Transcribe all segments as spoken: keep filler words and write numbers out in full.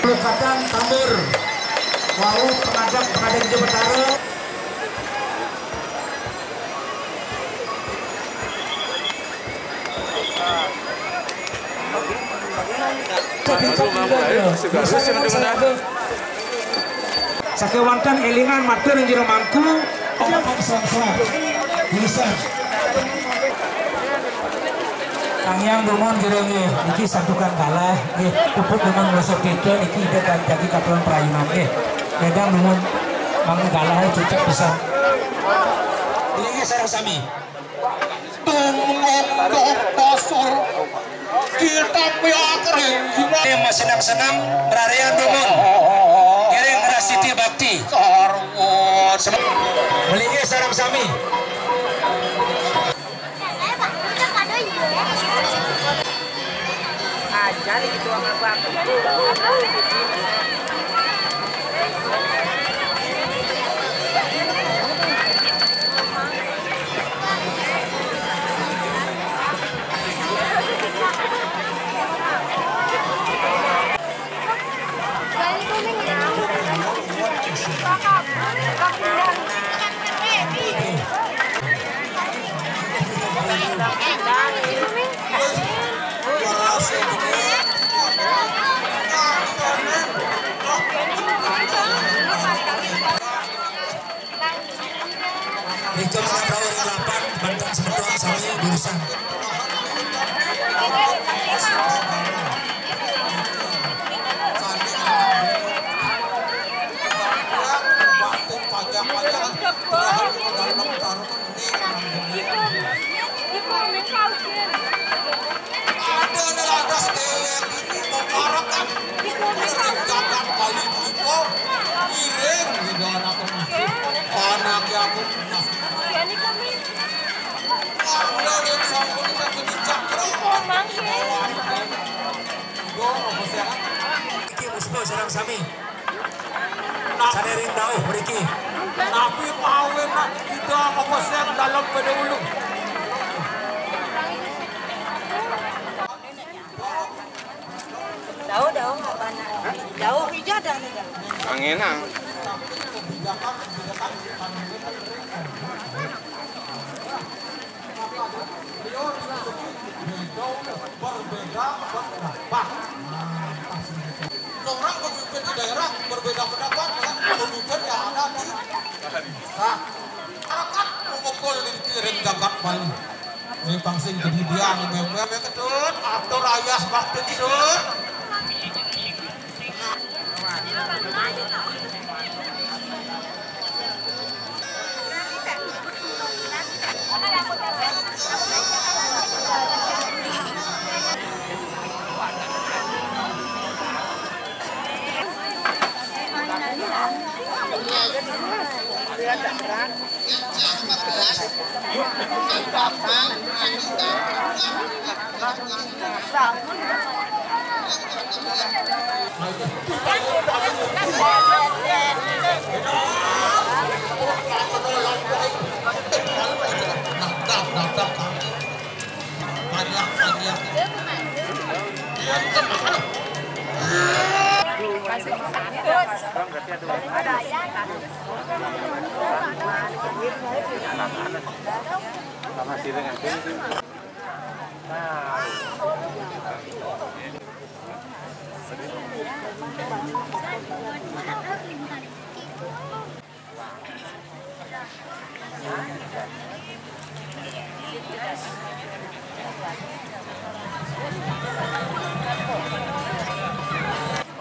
Lukatan tambur. Wau pengadap pengadap di Betara. Sakéwanten élingan matur ing jero mangku. Bisa. Kang Hyang dumun jero nggih. Niki santukan galah nggih. Puput dumun ngrasa beda niki ida dan jagi katuran prayunan nggih. Wedang dumun mangga galah cucek pisan. Nggih sareng sami. Tumengkok pasar kita piakring. Nggih, mas senang-senang rarian dumun. Ngiring rasiti bakti. Melinggih sareng sami. Ajar gitu sama aku. Rika mengenai ring lapan, bantang semeton sami jurusan. Ada neladas dewek ini memarekan jagat Bali punika, iring ida anak emas. Anak yang emas. Ada yang sampun kita jadi cakra. Iki musbah sareng sami. Sané ring dauh mriki. Napi pawétan kita mengoseng dalam pada ulung. Dauh, dauh, apa nak? Dauh, hijau dah ni, dauh. Angenang. Berbeda pendapat. Orang pemimpin di daerah berbeda pendapat dengan pemimpin yang ada di pusat. Masyarakat memukul di kiring jagat Bali. Ini pang sing jadi dia memang ketut atur ayah bakti sud.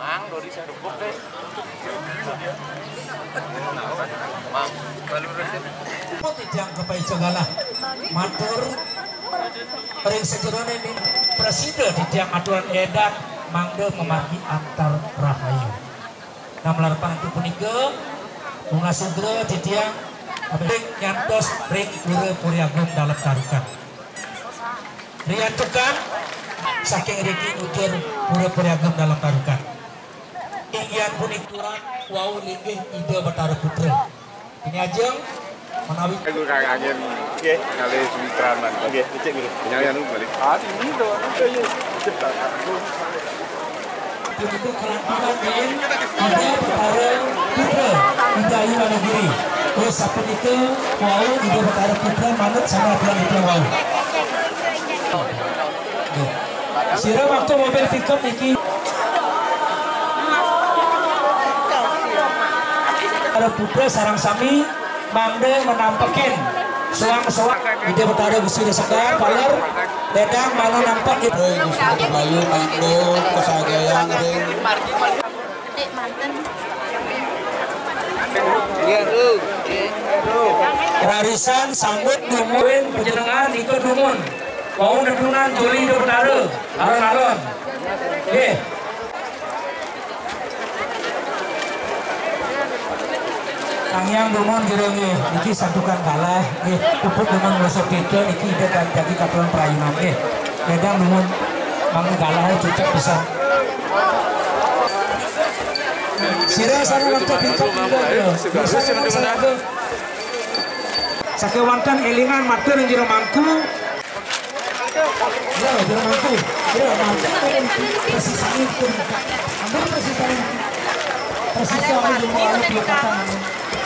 Mang, Dodi sadepuk deh. Mang, balu resin. Titiang kepaicagalah matur ring sajeroning prasida titiang aturan edan mangda mamargi antar rahayu. Nah, malarapan antuk punika, bunga sugra titiang abdi nyantos ring Pura Puri Agung Dalem Tarukan. Riantukan saking riki nutur Pura Puri Agung Dalem Tarukan. Inggih punika wau linggih Ida Batara Putra. Ini ajeng Menawi. Aku kang angin. Nggih. Kali Sumitran, Man. Nggih, becik niku. Nyai anu balik. Ah, ini to, anu to, ya. Cipta. Begitu kelantungan, Ida Betara Putra, Ida Ayu Wonogiri. Terus sapunika wau Ida Betara Putra manut sama apian Ida wau. Nggih. Sira waktu mobil pickup niki. Betara Putra sareng sami mangda menampekin soang-soang Ida Betara Gusti Ida Sekar, Paler, Bedang, mangda nampek. Ring Gusti Bayu mangda kesagayang ring. Rarisan sambut dumun panjenengan nika dumun. Wau nedunan Juli Ida Betara, alon-alon. Nggih. Tang Hyang dumun jero nggih. Niki santukan galah nggih. Puput dumun ngrasa beda niki Ida dan jagi katon prayunan nggih. Bedang dumun mangga galah cocok pisan. Sira sami waktu bingkok nggih. Bisa dumun salah. Sakéwanten élingan matur ing jero mangku. Ya, jero mangku. Jero mangku. Persis ini pun. Ambil persis ini. Persis itu ambil jero mangku, pelukatan.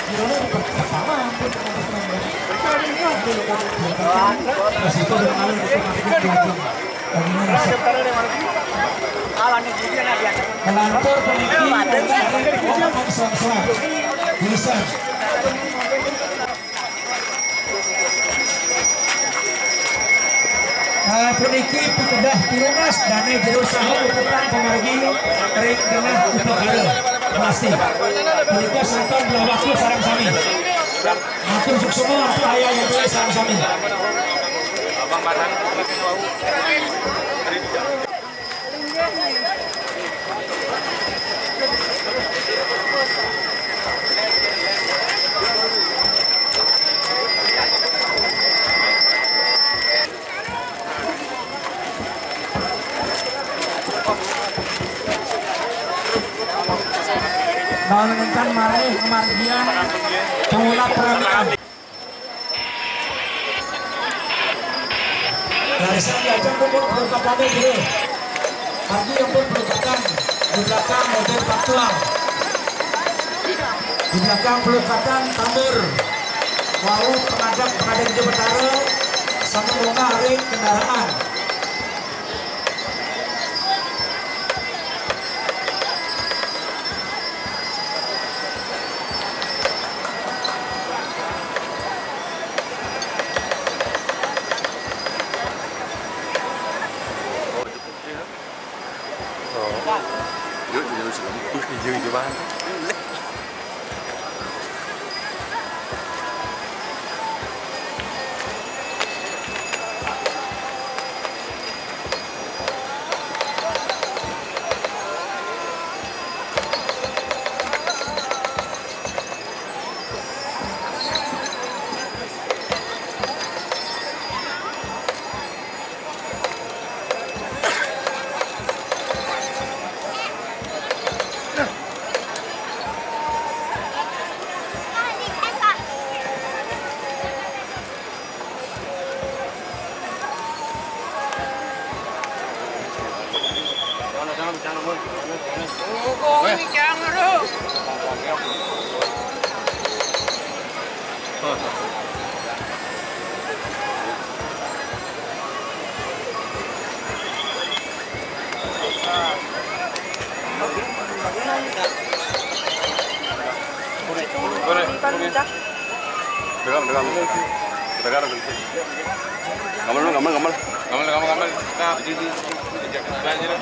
Jero ini pertama, ampun, persis itu jero mangku, itu mangku. Bagaimana, Sob? Melantur puniki, soang-soang. Bisa. Nah, puniki pikedah pinunas dané jero saha ututan pamargi ring genah upakara. Pasti. Punika sampun belawaktu sareng sami. Matur suksma, ampun ayah yang tulis sareng sami. Nah, ngentan malih margian pangulap ramian. Barisan diajak puput pelukatan dulu. Margi ampun pelukatan. Di belakang mobil Pak Tuang. Di belakang pelukatan tambur. Wau pengadap pengadap di Betara sama bunga ring kendaraan. Dagang, dagang. Dagang. Gambar dulu, gambar, gambar. Gambar, gambar, gambar. Nah, di, di, di, di, di, di, di, di.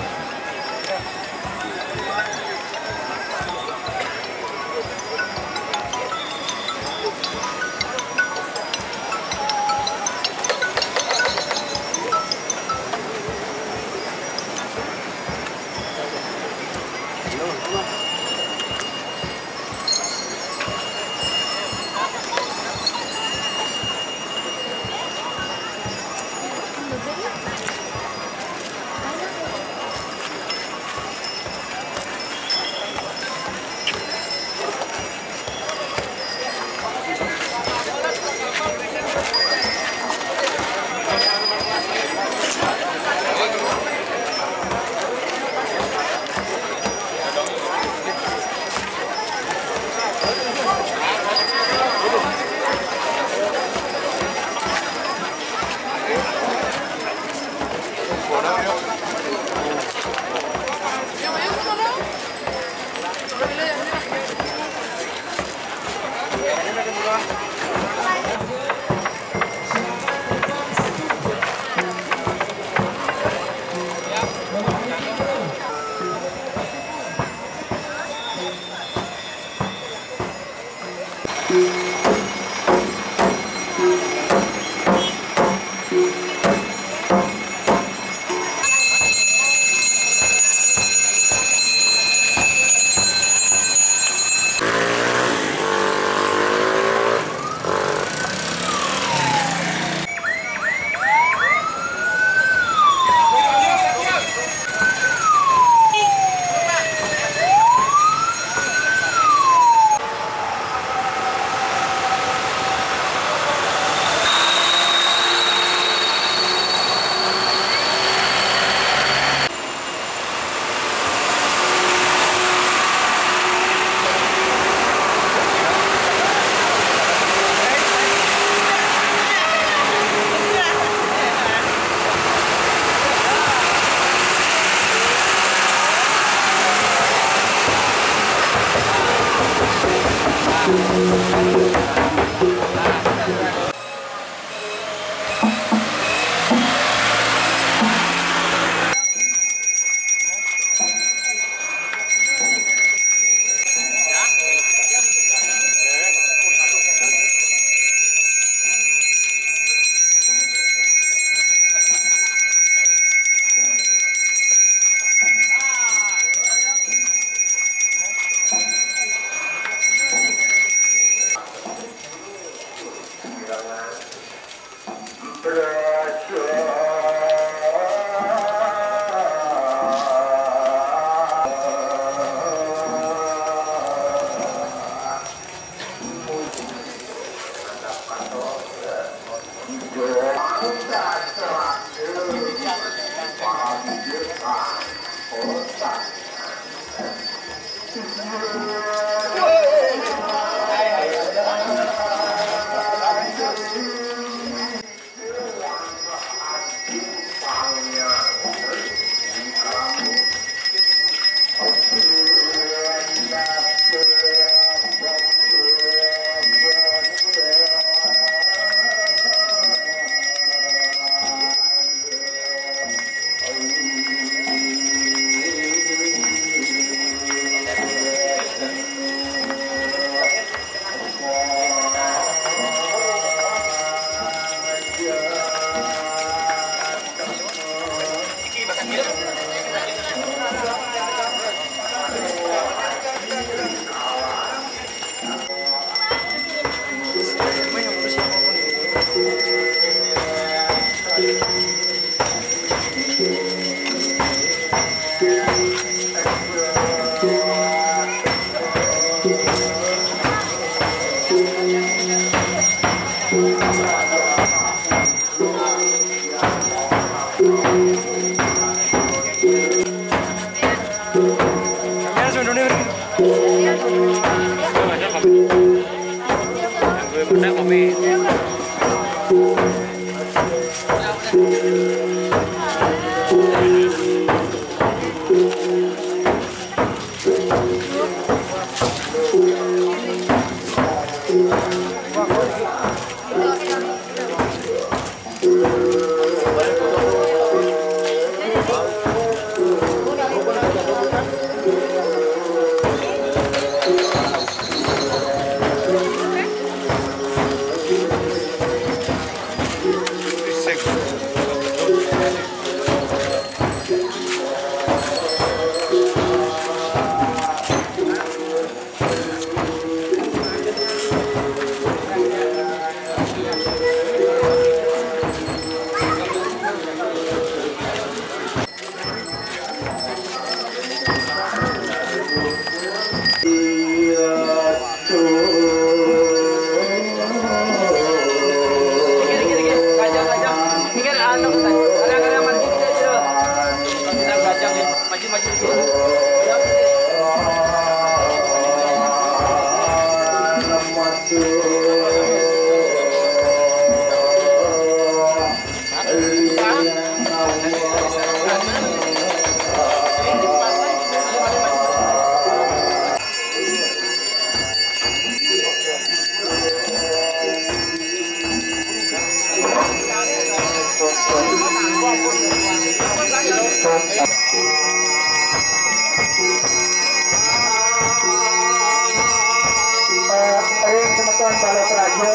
Ring semeton Bala Praja,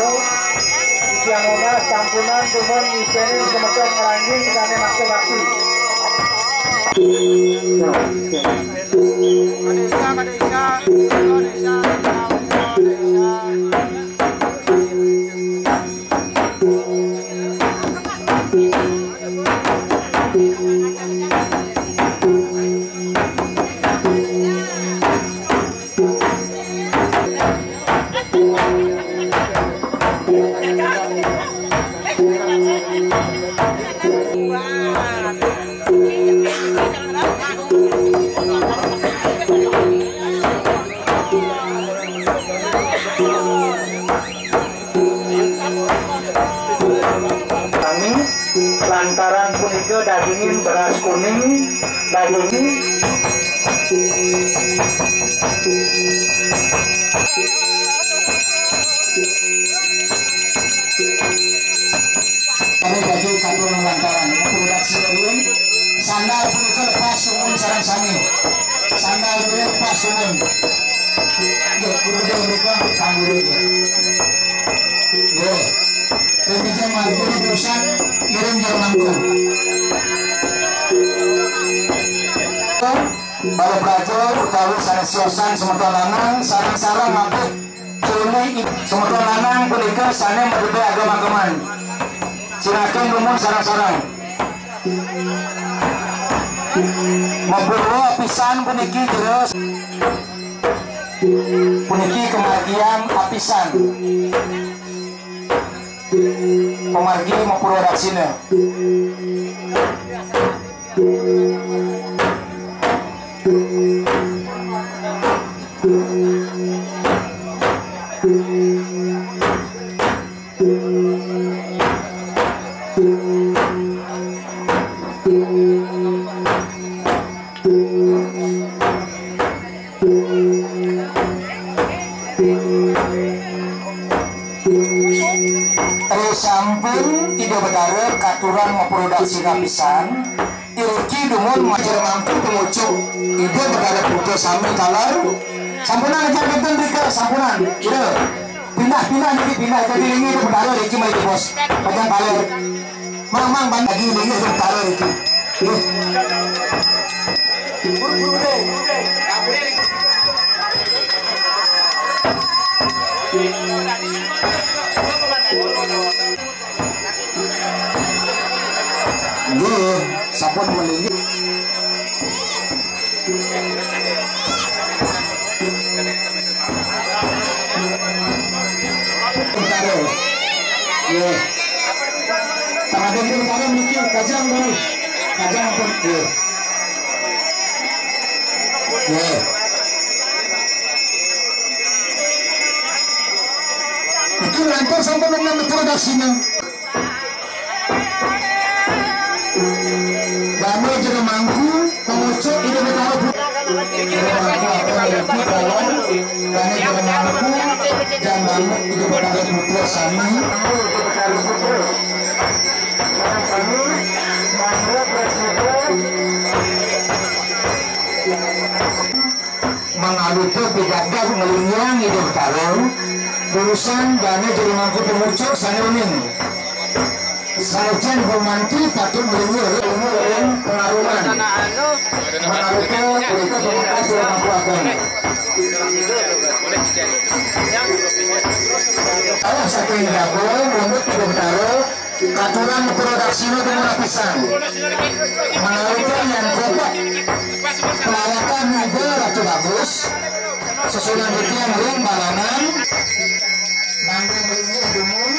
titiang nunas sampunang dumun ngicénin semeton ngranjing sané maksa bakti. Kami lantaran punika dagingin beras kuning, dagingin. Kami bagi katur lantaran produksi Orion, sandal punika lepas sumun sareng sami. Sandal punika lepas sumun. Nggih, kudu mrika kanggo nggih. Nggih. Ring pinjam margi pusat, ngiring jero mangku. Para praja utawi sané siosan semeton lanang, sareng-sareng mabit culi semeton lanang punika sané medebé agem-ageman. Silakan dumun sareng-sareng. Mapurwa apisan puniki, jero. Puniki kamargian apisan. Pamargi mapurwa daksina. Ri sampun Ida Betara katuran maprodhuksi kapisan, iriki dumun majeng mangku pangucuk Ida Betara Putra sami taler. Sampunang aja kinten rika, sampunang. Ida pindah-pindah niki, pindah jadi linggih Ida Betara riki mari bos. Majeng taler. Mang, mang, ban lagi ini ya, sementara itu. Ih. Nggih, sampun mligi. Bentar, ya. Nggih. Tengah dulu, bentar, niki, kajang dulu. Kajang pun, nggih. Nggih. Niki lantur sampun nenem produksiné. Dane jero mangku, pangucuk Ida Betara Putra. Jero mangku apa yang kita lawan? Dane jero mangku, dan mangku Ida Betara Putra sami. Mangaluta pigadah ngelingiang Ida Betara, urusan dane jero mangku pangucuk sane uning. Sajan gumanti patut ngelingi ring pengaruman. Mangaluta punika pamekas jero mangku ageng. Salah satu jago menurut Ida Betara, katuran produksiné dumun apisan. Manalika yang kopak perawatan Ida Ratu Bagus, sesudah titiang ring balanan, nanggung linggih dumun,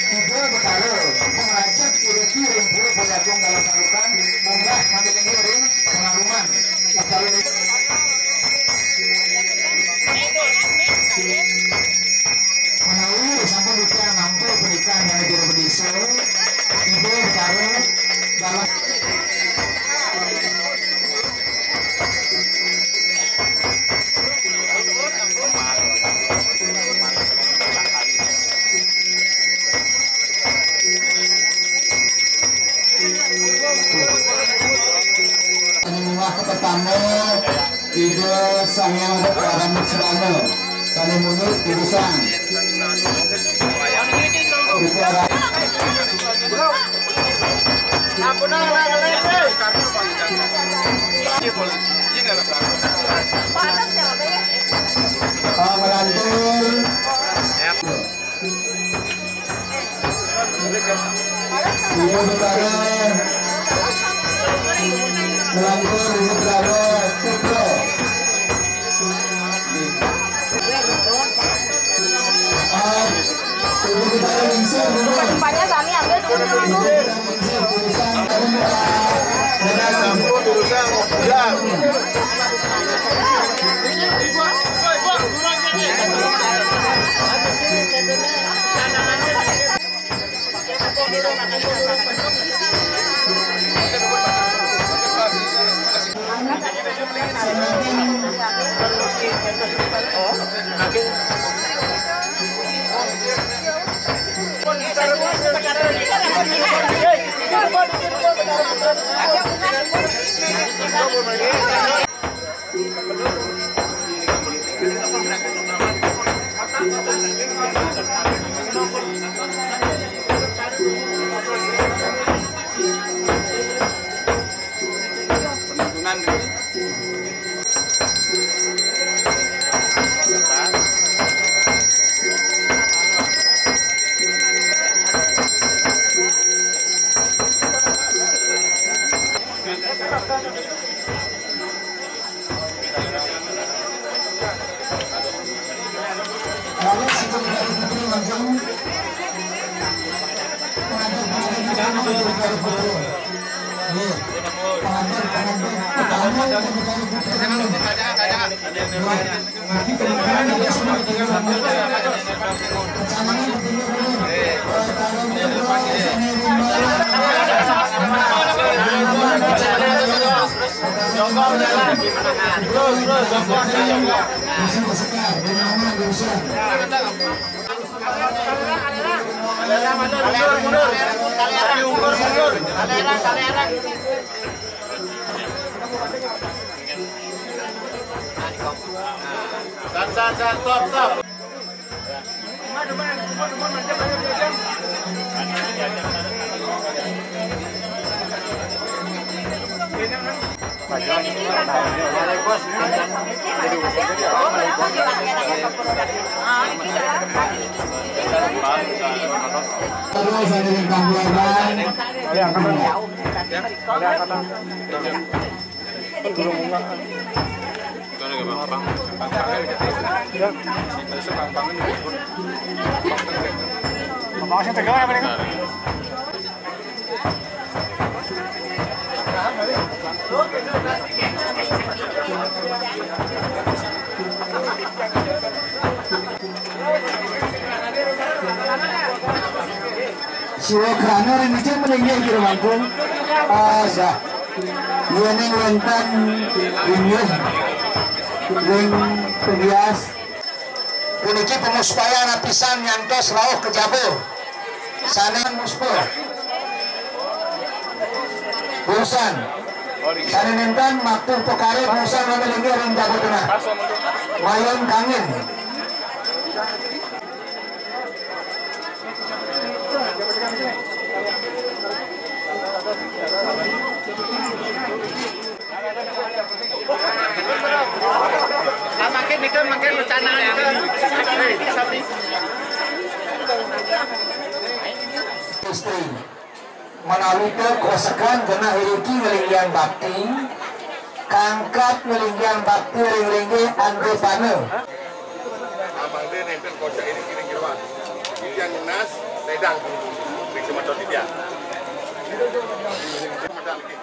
Ida Betara, pangrajeg iriki ring Pura Puri Agung Dalam Sarukan, munggah manggilinggih ring pengaruman. Utawi ring Menawi sampun titiang nampa pernikahan dane jero desa, Ida Betara dalam Ida Sang Hyang Parameswara, sane muni urusan. Ah, melantur. Ibu Betara, melantur Ibu Betara Putra. Ah, Ibu Betara Lingsir, Ibu. Bukan, sami ambil sini, Ibu. Betara Lingsir, urusan terbuka. Sampun urusan. Ya. San, san, san, stop, stop. Terus ada yang tambahan. Siwa krana ring icen malinggih jero mangkung. Ah, sah. Yening wénten inggih ring pegias. Puniki pamuspayan apisan nyantos rauh ka jaba. Sané muspa. Urusan. Sané nénten makta upakara urusan malinggih ring jaba tengah. Mayun kangin. Ah, makin itu, makin rencana itu. Istri. Manawi kakosekan genah iriki nglinggihan bakti, kangkat nglinggihan bakti ring linggih anggepana. Abang dia nenten kocak ini kiri kiruan. Dia ngenas, ledang. Ring semeton dia. Semeton lagi.